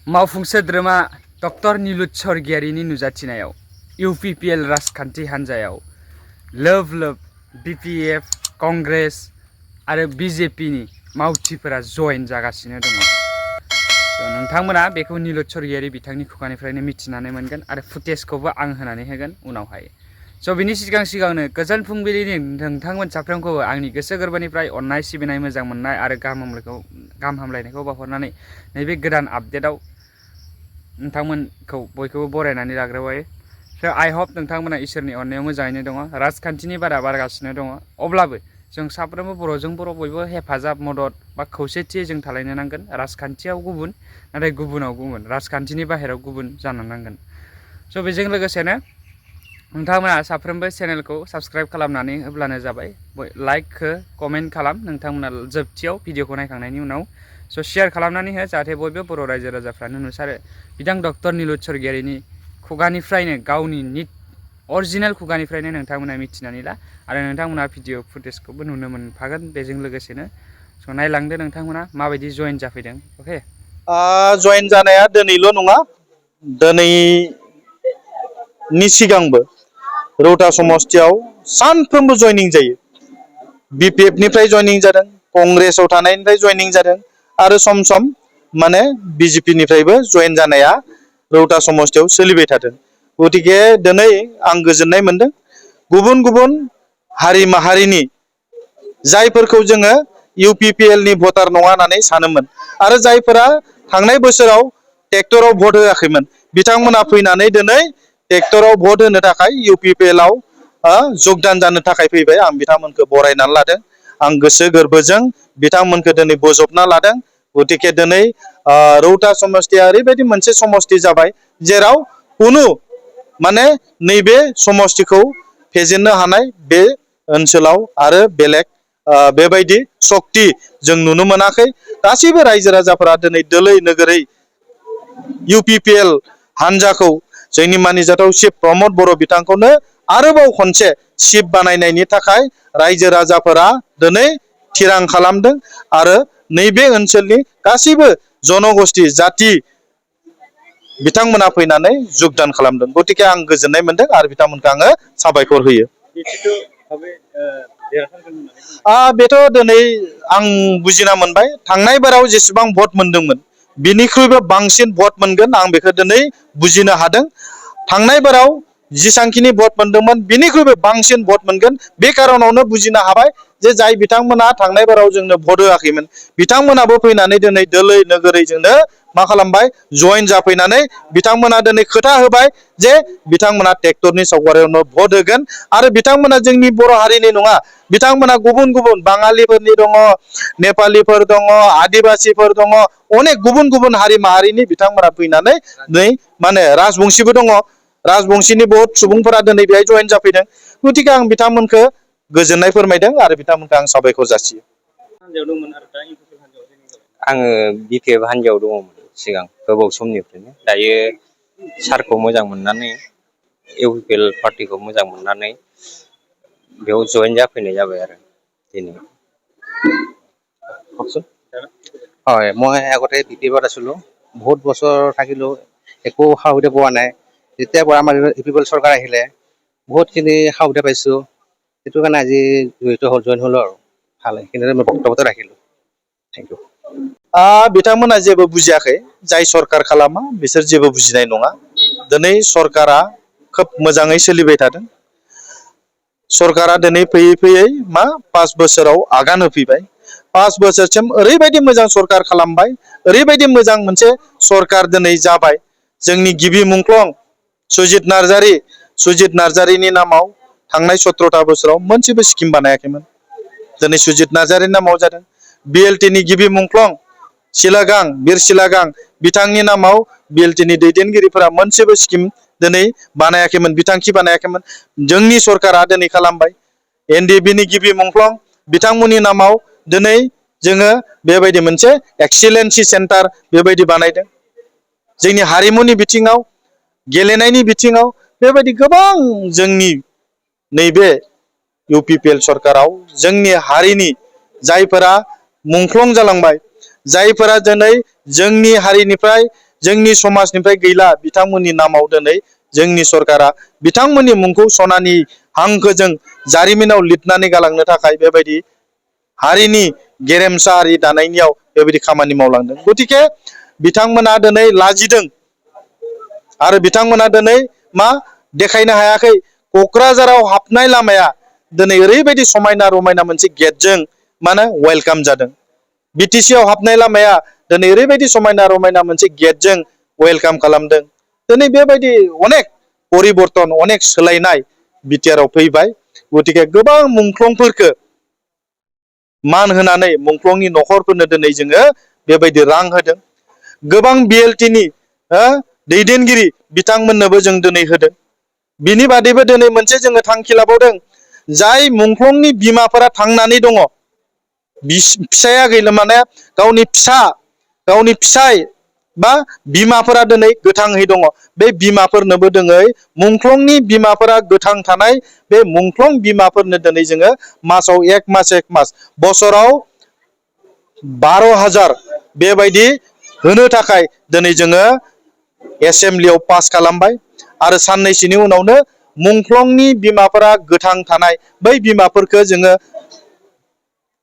मावफुं सोद्रोमा doctor नीलुत सर्गियारिनि नुजाथिनायाव UPPL राजखान्थि हान्जायाव लोब लोब BPF, कंग्रेस आरो BJPनि मावथिफोरा जयेन जागासिनो दङ। नोंथांमोना बेखौ नीलुत सर्गियारि बिथांनि खुगानिफ्रायनो मिथिनानै मोनगोन आरो फुटेजखौबो आं होनानै होगोन उनावहाय। बिनि सिगांनो गोजोन फुंबिलिनि नोंथांमोन साफ्रोमखौबो आंनि गोसो गोरबोनिफ्राय अननाय सिबिनाय मोजां मोननाय आरो गाहाम हामलायनायखौ बावहरनानै नैबे गोदान आपडेटआव नोंथांमोनखौ बयखौबो बरायनानै लाग्रोबाय। आइ हप नोंथांमोना इसोरनि अननायाव मोजाङैनो दङ। राजखान्थिनि बारा बारगासिनो दङ, अब्लाबो जों साफ्रोमबो बर'जों बर' बयबो हेफाजाब मदद बा खौसेथियै जों थालायनो नांगोन। राजखान्थियाव गुबुन, नाथाय गुबुनाव गुबुन, राजखान्थिनि बाहेरायाव गुबुन जानो नांगोन। बेजों लोगोसेनो नोंथांमोना साफ्रोमबो चेनेलखौ साबस्क्राइब खालामनानै होब्लानो जाबाय। लाइक हो, कमेन्ट खालाम नोंथांमोना जोबथियाव भिडिअखौ नायखांनायनि उनाव। शेयार खालामनानै हो जाहाथे बयबो बर' रायजो राजाफ्रानो नुसारो। बिथां डक्टर नीलुत सर्गियारिनि खुगानिफ्रायनो, गावनि अरिजिनेल खुगानिफ्रायनो नोंथांमोना मिथिनानै ला आरो नोंथांमोना भिडिअ फुटेजखौबो नुनो मोनफागोन। बेजों लोगोसेनो नायलांदो नोंथांमोना माबायदि जयेन जाफैदों। अके, जयेन जानाया दिनैल' नङा, दिनैनि सिगांबो रौता समस्तियाव सानफ्रोमबो जयनिं जायो। BPF निफ्राय जयनिं जादों, कंग्रेसाव थानायनिफ्राय जयनिं जादों आरो सम सम BJP निफ्रायबो जयेन जानाया रौता समस्तियाव सोलिबाय थादों। गतिके दिनै आं गोजोननाय मोनदों। गुबुन गुबुन हारि माहारिनि जायफोरखौ जोङो UPPL नि भटार नङा होननानै सानोमोन आरो जायफोरा थांनाय बोसोराव ट्रेक्टराव भट होआखैमोन, बिथांमोना फैनानै दिनै ट्रेक्टराव भट होनो थाखाय UPPL आव जगदान जानो थाखाय फैबाय। आं बिथांमोनखौ बरायनानै लादों। आं गोसो गोरबोजों बिथांमोनखौ दिनै बोजबना लादों। गतिके दिनै रौता समस्तिया ओरैबायदि मोनसे समस्ति जाबाय जेराव कुनु नैबे समस्तिखौ फेजेननो हानाय बे ओनसोलाव आरो बेलेग बेबायदि सक्ति जों नुनो मोनाखै। गासैबो रायजो राजाफोरा दिनै दोलै नोगोरै UPPL हान्जाखौ जोंनि मानिजाथाव चिफ प्रमद बर' बिथांखौनो आरोबाव खनसे चिफ बानायनायनि थाखाय रायजो राजाफोरा दिनै थिरां खालामदों आरो नैबे ओनसोलनि गासैबो जनगोष्ठी जाति बिथांमोना फैनानै जगदान खालामदों। गतिके आं गोजोननाय मोनदों आरो बिथांमोनखौ आङो साबायखर होयो। बेथ' दिनै आं बुजिना मोनबाय। थांनाय बाराव जेसेबां भट मोनदोंमोन बिनिख्रुइबो बांसिन भट मोनगोन, आं बेखौ दिनै बुजिनो हादों। थांनाय बाराव जेसांखिनि भट मोनदोंमोन बिनिख्रुइबो बांसिन भट मोनगोन। बे कारनावनो बुजिनो हाबाय जे जाय बिथांमोना थांनाय बाराव जोंनो भट होआखैमोन, बिथांमोनाबो फैनानै दिनै दोलै नोगोरै जोंनो मा खालामबाय, जयेन जाफैनानै बिथांमोना दिनै खोथा होबाय जे बिथांमोना ट्रेक्टरनि सावगारियावनो भट होगोन आरो बिथांमोना जोंनि बर' हारिनि नङा, बिथांमोना गुबुन गुबुन बाङालिफोरनि दङ, नेपालिफोर दङ, आदिबासिफोर दङ, अनेक गुबुन गुबुन हारि माहारिनि बिथांमोना फैनानै राजबंशीबो दङ, राजबंशीनि बहुत सुबुंफोरा दिनै बेहाय जयेन जाफैदों। गतिके आं बिथांमोनखौ गोजोननाय फोरमायदों आरो बिथांमोनखौ आं साबायखर जासियो। आङो BPF हान्जायाव दङमोन सिगां गोबाव समनिफ्रायनो। दायो सारखौ मोजां मोननानै, UPPL पार्टिखौ मोजां मोननानै बेयाव जयेन जाफैनाय जाबाय आरो दिनै। হয়, মই আগতে BPF-ত আছিলোঁ। বহুত বছৰ থাকিলোঁ, একো সা সুবিধা পোৱা নাই। যেতিয়াৰ পৰা আমাৰ UPPL চৰকাৰ আহিলে বহুতখিনি সা সুবিধা পাইছোঁ। সেইটো কাৰণে আজি জইন হ'লো আৰু ভাল, সেইখিনিতে মই বক্তব্যটো ৰাখিলোঁ। Thank you. बिथांमोना जेबो बुजियाखै। जाय सरकार खालामा बिसोर जेबो बुजिनाय नङा। दिनै सरकारा खोब मोजाङै सोलिबाय थादों। सरकारा दिनै फैयै फैयै 5 बोसोराव आगान होफैबाय। 5 बोसोरसिम ओरैबायदि मोजां सरकार खालामबाय, ओरैबायदि मोजां मोनसे सरकार दिनै जाबाय। जोंनि गिबि मुंख्लं सुजित नार्जारिनि नामाव थांनाय 17ता बोसोराव मोनसेबो स्किम बानायाखैमोन। दिनै सुजित नार्जारिनि नामाव जादों। BLT नि गिबि मुंख्लं बिर सिलागां बिथांनि नामाव BLT नि दैदेनगिरिफोरा मोनसेबो स्किम दिनै बानायाखैमोन, बिथांखि बानायाखैमोन। जोंनि सरकारा दिनै खालामबाय। NDB नि गिबि मुंख्लं बिथांमोननि नामाव दिनै जोङो बेबायदि मोनसे एक्सिलेन्सि सेन्टार बेबायदि बानायदों। जोंनि हारिमुनि बिथिङाव, गेलेनायनि बिथिङाव बेबायदि गोबां जोंनि नैबे UPPL सरकाराव जोंनि हारिनि जायफोरा मुंख्लं जालांबाय, जायफोरा दिनै जोंनि हारिनिफ्राय जोंनि समाजनिफ्राय गैला बिथांमोननि नामाव दिनै जोंनि सरकारा बिथांमोननि मुंखौ सनानि हांखोजों जारिमिनाव लिरनानै गालांनो थाखाय बेबायदि हारिनि गेरेमसा हारि दानायनियाव बेबायदि खामानि मावलांदों। गतिके बिथांमोना दिनै लाजिदों आरो बिथांमोना दिनै मा देखायनो हायाखै। क'क्राझाराव हाबनाय लामाया दिनै ओरैबायदि समायना रमायना मोनसे गेटजों माने वेलकाम जादों। बिटिसिआव हाबनाय लामाया दिनै ओरैबायदि समायना रमायना मोनसे गेटजों वेलकाम खालामदों। दिनै बेबायदि अनेक परिबर्तन अनेक सोलायनाय बिटिआरआव फैबाय। गतिके गोबां मुंख्लंफोरखौ मान होनानै मुंख्लंनि न'खरफोरनो दिनै जोङो बेबायदि रां होदों। गोबां बिएलटिनि दैदेनगिरि बिथांमोननोबो जों दिनै होदों। बिनि बादैबो दिनै मोनसे जोङो थांखि लाबावदों। जाय मुंख्लंनि बिमाफोरा थांनानै दङ, फिसाया गैला माने गावनि फिसाय बा बिमाफोरा दिनै गोथाङै दङ। बे बिमाफोरनोबो दिनै मुंख्लंनि बिमाफोरा गोथां थानाय बे मुंख्लं बिमाफोरनो दिनै जोङो मासाव एक मास बोसोराव 12,000 बेबायदि होनो थाखाय दिनै जोङो एसेम्ब्लियाव पास खालामबाय। आरो साननैसोनि उनावनो मुंख्लंनि बिमाफोरा गोथां थानाय बै बिमाफोरखौ जोङो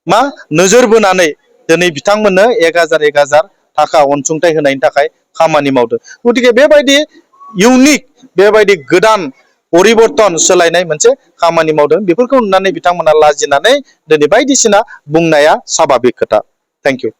मा नोजोर बोनानै दिनै बिथांमोननो 1,000 थाखा अनसुंथाइ होनायनि थाखाय खामानि मावदों। गतिके बेबायदि इउनिक बेबायदि गोदान परिबर्तन सोलायनाय मोनसे खामानि मावदों। बेफोरखौ नुनानै बिथांमोना लाजिनानै दिनै बायदिसिना बुंनाया साभाबिक खोथा। Thank you.